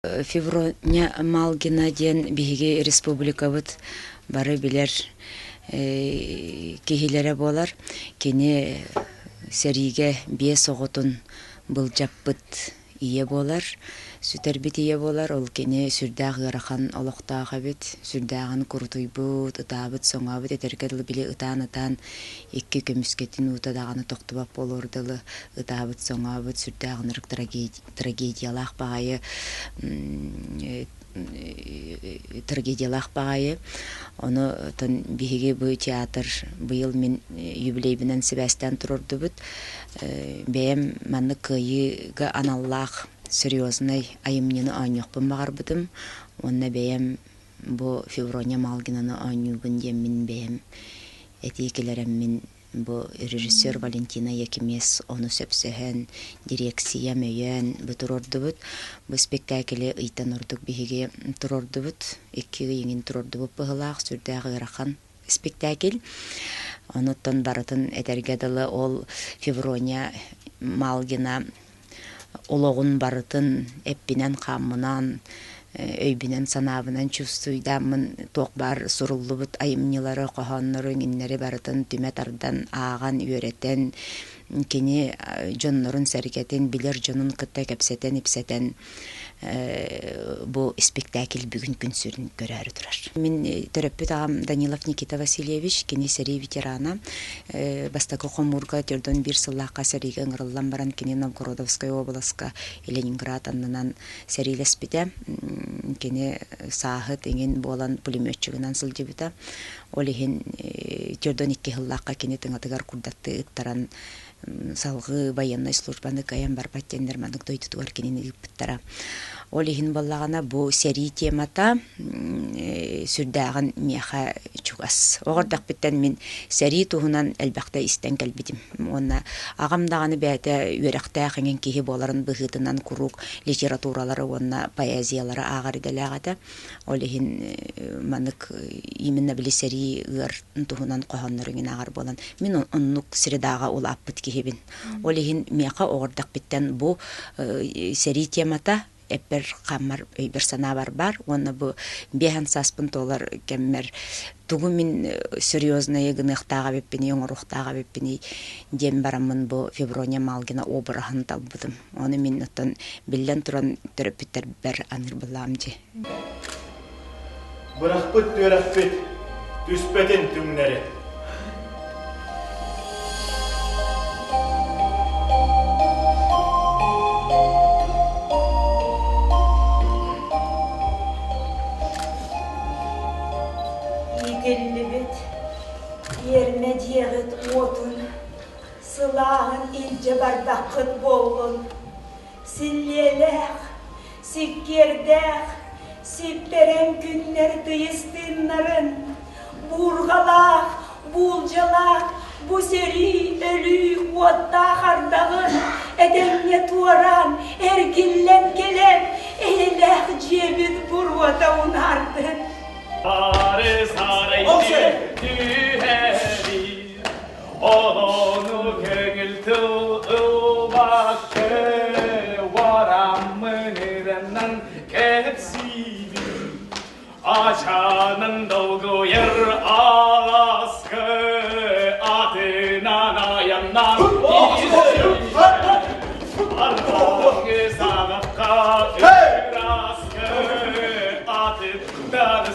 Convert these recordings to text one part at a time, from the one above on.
Феврония Малгина диэн биһиги республикабыт бары билэр киһилэрэ буолар. Кини сэриигэ биэс оҕотун былдьаппыт ийэ буолар, сүтэрбит ийэ буолар. Ол кини сүрдээх ыарахан олохтоох эбит, сүрдээҕин курутуйбут, ытаабыт, соҥообут, этэргэ дылы били ытаан-ытаан икки көмүскэтин уута даҕаны тохтубат буолуор дылы ытаабыт, соҥообут, сүрдээх ынырык трагедиялаах баҕайы трагедиялаах баҕайы. Ону оттон биһиги бу театр быйыл мин юбилейбинэн сибээстээн туруордубут. Бэйэм маннык кыайыыга аналлаах серьезнай айымньыны оонньуохпун баҕарбытым. Уонна бэйэм бу Феврония Малгинаны оонньуубун диэммин бэйэм этии киллэрэммин Бу режиссер Валентина Якимес ону сөпсөһөн, дириэксийэм өйөөн бу туруордубут. Бу спектаклы ыйтан ордук биһиги туруордубут. Икки ый иҥин туруордубут быһыылаах, сүрдээх ыарахан спектакль. Онуттан барытын этэргэ дылы ол Феврония Малгина олоҕун барытын эппинэн-хааммынан, өйбүнэн-санаабынан чувствуйдааммын туох баар суруллубут айымньылары, хоһооннору, иҥиннэри барытын түмэ тардан, ааҕан, үөрэтэн, кини дьоннорун-сэргэтин, билэр дьонун кытта кэпсэтэн-ипсэтэн бу испиктээкил бүгүн күн сүрүн көрөөрү турар. Мин төрөппүт аҕам Данилов Никита Васильевич, кини сэрии ветерана. Бастакы хомуурга төрдөн биир сыллаахха сэриигэ ыҥырыллан баран кини Новгородовскай уобаласка Ленинград аннынан сэриилэспитэ. Кини сааһыт иҥин буолан пулеметчигынан сылдьыбыта. Ол иһин төрдөн икки сыллаахха кини тыҥатыгар курдаттыы ыттаран салгыы военнай службаны кыайан барбат диэннэр маннык дойдутугар кинини ыыппыттара. Ол иһин буоллаҕына бу сэрии темата сүрдээҕин миэхэ чугас. Оҕо эрдэхпиттэн мин сэрии туһунан элбэхтэ истэн кэлбитим. Уонна аҕам даҕаны бэйэтэ үөрэхтээх эҥин киһи буоларын быһыытынан куруук литературалары уонна поэзиялары ааҕар идэлээх этэ. Ол иһин маннык именно били сэрии ыар туһунан хоһооннору иҥин ааҕар буолан мин оннук средаҕа улааппыт киһибин. Ол иһин миэхэ оҕо эрдэхпиттэн бу сэрии темата эппэр хааммар өйбөр санаабар баар уонна бу биэһэн сааспын туолар кэммэр тугу мин серьезное гыныахтаах эбиппиний оҥоруохтаах эбиппиний диэн бараммын бу Феврония Малгина обраһын талбытым. Ону мин оттон биллэн туран төрөппүттэрбэр аныыр былаам дии. Бырахпыт түөрэхпит түспэтин түҥнэри. Иитиллибит иэрмэ дьиэҕит уотун сылааһын илдьэ барбаххыт буоллун, силлиэлээх, сиккиэрдээх, сиппэрэҥ күннэр тыйыс тыыннарын, буурҕалаах, буулдьалаах бу сэрии өлүү уоттаах ардаҕын этэҥҥэ туораан, эргиллэн кэлэн, эйэлээх дьиэбит буруота унаардын. Сары сарай түһэри Ону көҥүл тыл ылбакка уораммын ырыаннан кэпсиибин. Ачанан долгуйар алааска атынан айаннан Арҕаҥҥы саҕахха ыраска атыттан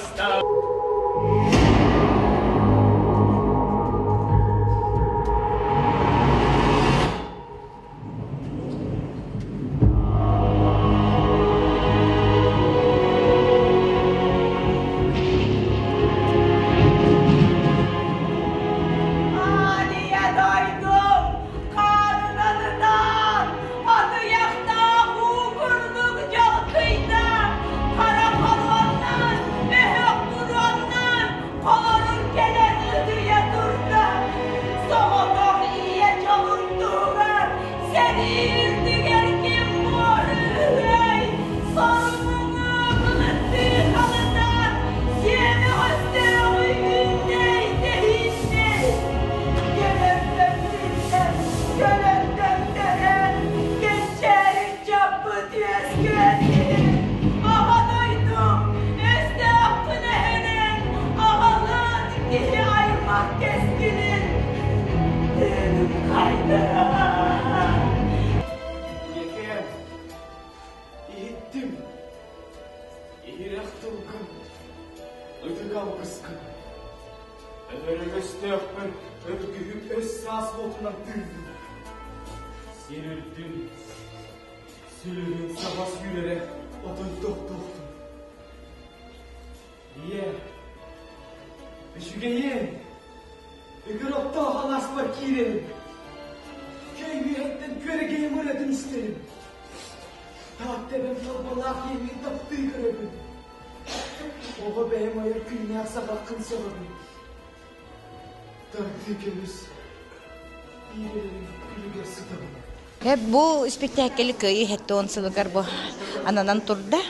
Иһирэх тылгын, ытык алгыскын, өлөрүг өстөөхпөр өргүһүм өс саас уотунан тыыннын. Сир үрдүн, сүлүһүн саба сүүрэрэ отой тохтуохтун. Ийэ, үчүгэйиэн, үгүр оттоох алааспар киирэрим. Көй үөһэттэн күөрэгэйим ырыатын истэрим. Таатта эбэм талбалаах иэҥин таптыы көрөбүн. Оҕо бэйэм айар күннээх саҕаххын сөҕөбүн. Тардыы көмүс иирэрин күлүгэр сытабын. Бу испиктээкили Кыайыы 70 сылыгар бу ананан турда.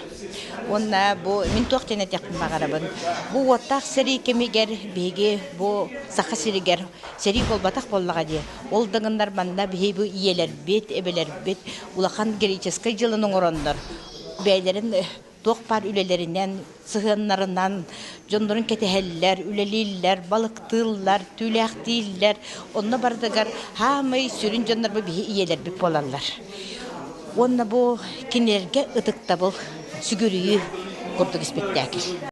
Уонна бу мин туох диэн этиэхпин баҕарабын. Бу уоттаах сэрии кэмигэр биһиги бу Саха сиригэр сэрии буолбатах буоллаҕа дии. Ол да гыннар манна биһиги бу ийэлэрбит, эбэлэрбит улахан героическай дьыаланы оҥороннор бэйэлэрин туох баар үлэлэринэн, сыһыаннарынан дьоннорун кэтэһэллэр, үлэлииллэр, балыктыыллар, түүлээхтииллэр. Онно барытыгар хаамай сүрүн дьоннор бу биһи ийэлэрбит буолаллар. Уонна бу кинилэргэ ытыктабыл, сүгүрүйүү курдук испиктээкил.